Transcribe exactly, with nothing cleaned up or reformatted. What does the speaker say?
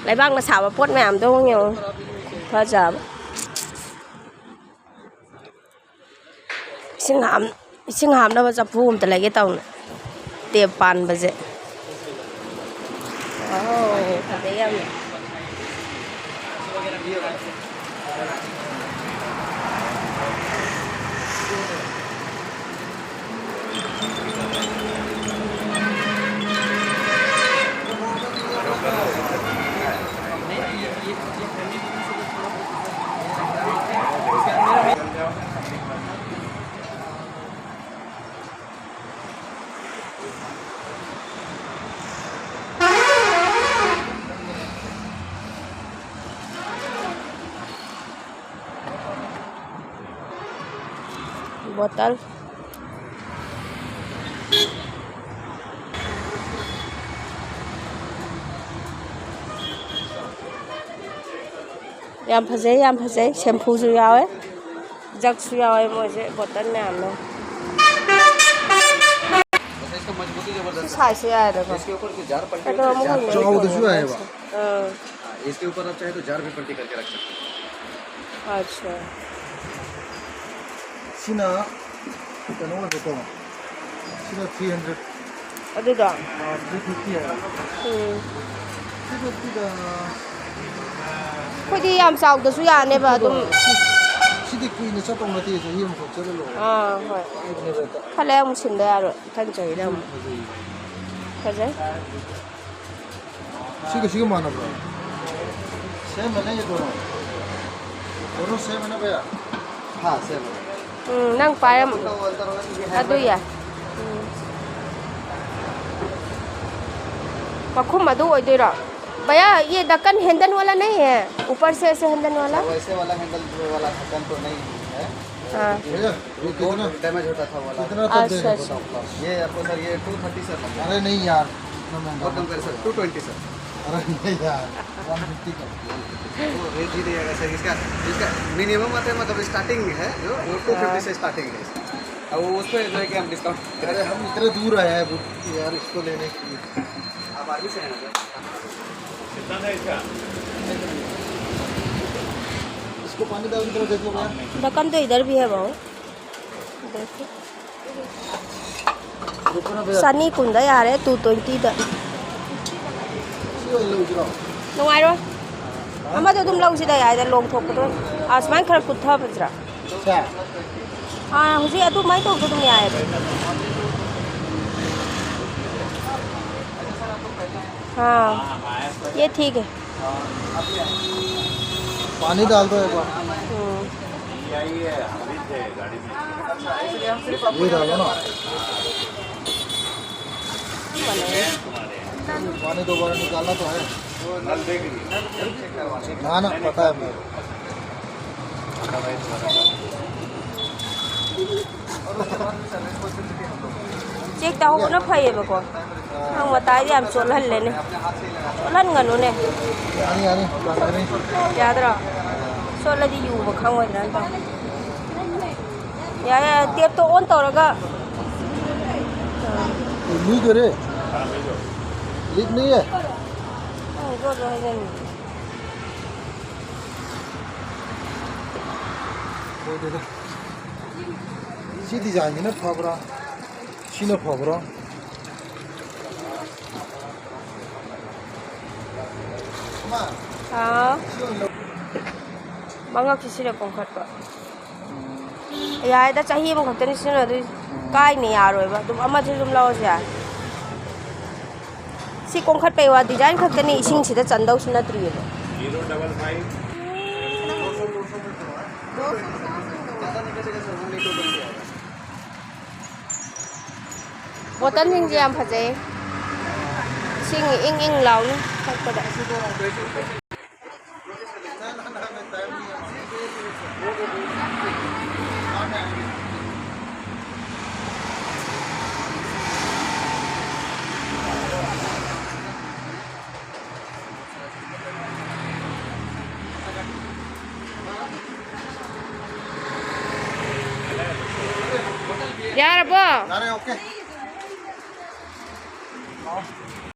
ꯂꯩꯕꯥꯛꯅ ꯁꯥꯕ ꯄꯣꯠ ꯃꯌꯥꯝꯗꯣ ꯑꯃꯨꯛ ꯌꯦꯡꯉꯣ꯫ ꯐꯖꯕ꯫ ꯏꯁꯤꯡ ꯍꯥꯞ-, ꯏꯁꯤꯡ ꯍꯥꯞꯅꯕ ꯆꯐꯨ ꯑꯝꯇ ꯂꯩꯒꯦ ꯇꯧꯅꯦ꯫ ꯇꯦꯞ ꯄꯥꯟꯕꯁꯦ꯫ ꯋꯥꯎ, ꯐꯖꯩ ꯌꯥꯝꯅ꯫ ꯕꯣꯇꯜ꯫ ꯌꯥꯝ ꯐꯖꯩ, ꯌꯥꯝ ꯐꯖꯩ꯫ ꯁꯦꯝꯐꯨꯁꯨ ꯌꯥꯎꯋꯦ, ꯖꯛꯁꯨ ꯌꯥꯎꯋꯦ ꯃꯣꯏꯁꯦ, ꯕꯣꯇꯜ ꯃꯌꯥꯝꯅ꯫ ꯁꯤ ꯁꯥꯏꯖꯁꯦ ꯌꯥꯏꯗꯀꯣ꯫ ꯑꯗꯣ ꯑꯃꯨꯛ ꯍꯪꯉꯦ꯫ ꯆꯥꯎꯗꯁꯨ ꯌꯥꯏꯑꯕ꯫ ꯑꯥ꯫ हाँ, इसके ऊपर आप चाहे तो जार भी पलटी करके रख सकते हैं। अच्छा। ꯁꯤꯅ ꯀꯩꯅꯣ ꯑꯣꯏꯕꯀꯣ, ꯁꯤꯅ three hundred꯫ ꯑꯗꯨꯗꯣ? ꯑꯥ, three fifty ꯍꯥꯏꯕ꯫ ꯎꯝ꯫ Three fifty ꯗ꯫ ꯑꯩꯈꯣꯏꯗꯤ ꯌꯥꯝ ꯆꯥꯎꯗꯁꯨ ꯌꯥꯅꯦꯕ ꯑꯗꯨꯝ꯫ ꯁꯤ-, ꯁꯤꯗꯤ ꯀꯨꯏꯅ ꯆꯠꯇꯧ ꯅꯠꯇꯦ, ꯆꯍꯤ ꯑꯃꯈꯛ ꯆꯠꯂ ꯂꯣꯏꯔꯦ꯫ ꯑꯥ, ꯍꯣꯏ꯫ ꯄꯥꯏꯕꯅꯦꯕ ꯍꯦꯛꯇ꯫ ꯈꯔ ꯂꯩꯔ ꯑꯃꯨꯛ ꯁꯤꯟꯗ ꯌꯥꯔꯣꯏ, ꯃꯊꯪ ꯆꯍꯤꯗ ꯑꯃꯨꯛ꯫ ꯐꯖꯩ꯫ ꯐꯖꯩ꯫ ꯁꯤꯒ ꯁꯤꯒ ꯃꯥꯟꯅꯕ꯭ꯔꯣ? Same है ना ये दोनों? दोनों same है ना भैया? हाँ, same है। ꯎꯝ, ꯅꯪ ꯄꯥꯏꯔꯝ-, ꯑꯗꯨ ꯌꯥꯏ꯫ ꯎꯝ꯫ ꯃꯈꯨꯝ ꯑꯗꯨ ꯑꯣꯏꯗꯣꯏꯔꯣ? भैया, ये ढक्कन हैंडल वाला नहीं है? ऊपर से ऐसे हैंडल वाला? अच्छा, वैसे वाला हैंडल वाला ढक्कन तो नहीं है। हाँ। भैया, ये वो कितना, डैमेज होता था वाला। कितना तक अच्छा, देगा? अच्छा। ये आपको सर, ये two thirty सर लग गया। अरे नहीं यार, इतना महंगा बहुत कम मत करें सर, करो। Two twenty sir. अरे नहीं यार, one fifty कर दो। वो रेट ही नहीं आएगा सर, इसका, इसका मिनिमम आता है, मतलब स्टार्टिंग है जो, वो two fifty से स्टार्टिंग है इसका। अब वो उस पे जो है कि हम डिस्काउंट अरे हम इतने दूर आए हैं वो यार, इसको लेने के लिए। आप आर्मी से हैं ना सर? इसको पानी डाल के थोड़ा देख लो भैया। ढक्कन तो इधर भी है भाऊ। देखो। रुको ना भैया। ꯆꯅꯤ ꯀꯨꯟꯗ ꯌꯥꯔꯦ, ꯇꯨ ꯇ꯭ꯋꯦꯟꯇꯤꯗ꯫ ꯁꯤ ꯑꯣꯏꯅ ꯂꯧꯁꯤꯔꯣ? ꯅꯨꯡꯉꯥꯏꯔꯣꯏ꯫ ꯑꯃꯗꯣ ꯑꯗꯨꯝ ꯂꯧꯁꯤꯗ, ꯌꯥꯏꯗ, ꯂꯣꯡ ꯊꯣꯛꯄꯗꯣ꯫ ꯑꯥ, ꯁꯨꯃꯥꯏꯅ ꯈꯔ ꯀꯨꯠꯊꯕꯁꯤꯔꯥ? ꯁꯦ꯫ ꯑꯥ, ꯍꯧꯖꯤꯛ ꯑꯗꯨꯃꯥꯏꯅ ꯇꯧꯕꯗꯣ ꯑꯗꯨꯝ ꯌꯥꯏꯌꯦꯕ꯫ ꯑꯥ, ये ठीक है। पानी डाल दो एक बार। हम्म। ये डालो ना। पानी दोबारा निकालना तो है। ना, ना, पता है मुझे। ꯆꯦꯛ ꯇꯧꯍꯧꯕꯅ ꯐꯩꯌꯦꯕꯀꯣ꯫ ꯅꯪ ꯃꯇꯥꯏꯗ ꯌꯥꯝ ꯆꯣꯠꯍꯜꯂꯦꯅꯦ꯫ ꯆꯣꯠꯍꯟꯒꯅꯨꯅꯦ꯫ ꯌꯥꯅꯤ, ꯌꯥꯅꯤ, ꯀꯪꯒꯅꯤ꯫ ꯌꯥꯗ꯭ꯔꯣ? ꯆꯣꯠꯂꯗꯤ ꯌꯨꯕ ꯈꯪꯉꯣꯏꯗ꯭ꯔꯥ ꯇꯧ꯫ ꯌꯥꯔꯦ, ꯌꯥꯔꯦ, ꯇꯦꯞꯇꯣ ꯑꯣꯟ ꯇꯧꯔꯒ꯫ ꯂꯤꯛ ꯅꯠꯇꯦ꯫ ꯅꯪ ꯆꯣꯠꯂꯣ ꯍꯥꯏꯖꯟꯕ꯫ ꯂꯣꯏꯔꯦꯗ꯫ ꯁꯤ ꯗꯤꯖꯥꯏꯟꯁꯤꯅ ꯐꯕ꯭ꯔꯥ? ꯁꯤꯅ ꯐꯕ꯭ꯔꯥ? ꯍꯥꯎ꯫ ꯃꯉꯛꯁꯤ ꯁꯤꯅ ꯀꯣꯟꯈꯠꯄ꯫ ꯌꯥꯏꯗ, ꯆꯍꯤ ꯑꯃꯈꯛꯇꯅꯤ ꯁꯤꯖꯤꯟꯅꯗꯣꯏꯁꯦ꯫ ꯀꯥꯏꯅ ꯌꯥꯔꯣꯏꯕ꯫ ꯑꯗꯨꯝ ꯑꯃꯁꯨ ꯑꯗꯨꯝ ꯂꯧꯔꯁꯨ ꯌꯥꯏ꯫ ꯁꯤ ꯀꯣꯟꯈꯠꯄꯩ ꯋꯥ, ꯗꯤꯖꯥꯏꯟ ꯈꯛꯇꯅꯤ, ꯏꯁꯤꯡꯁꯤꯗ ꯆꯟꯗꯧꯁꯨ ꯅꯠꯇ꯭ꯔꯤꯑꯕ꯫ ꯕꯣꯇꯜꯁꯤꯡꯁꯦ ꯌꯥꯝ ꯐꯖꯩ꯫ ꯏꯁꯤꯡ ꯏꯪ ꯏꯪ ꯂꯥꯎꯅꯤ ꯊꯛꯄꯗ꯫ ꯌꯥꯔꯕꯣ? ꯌꯥꯔꯦ, ꯑꯣꯀꯦ꯫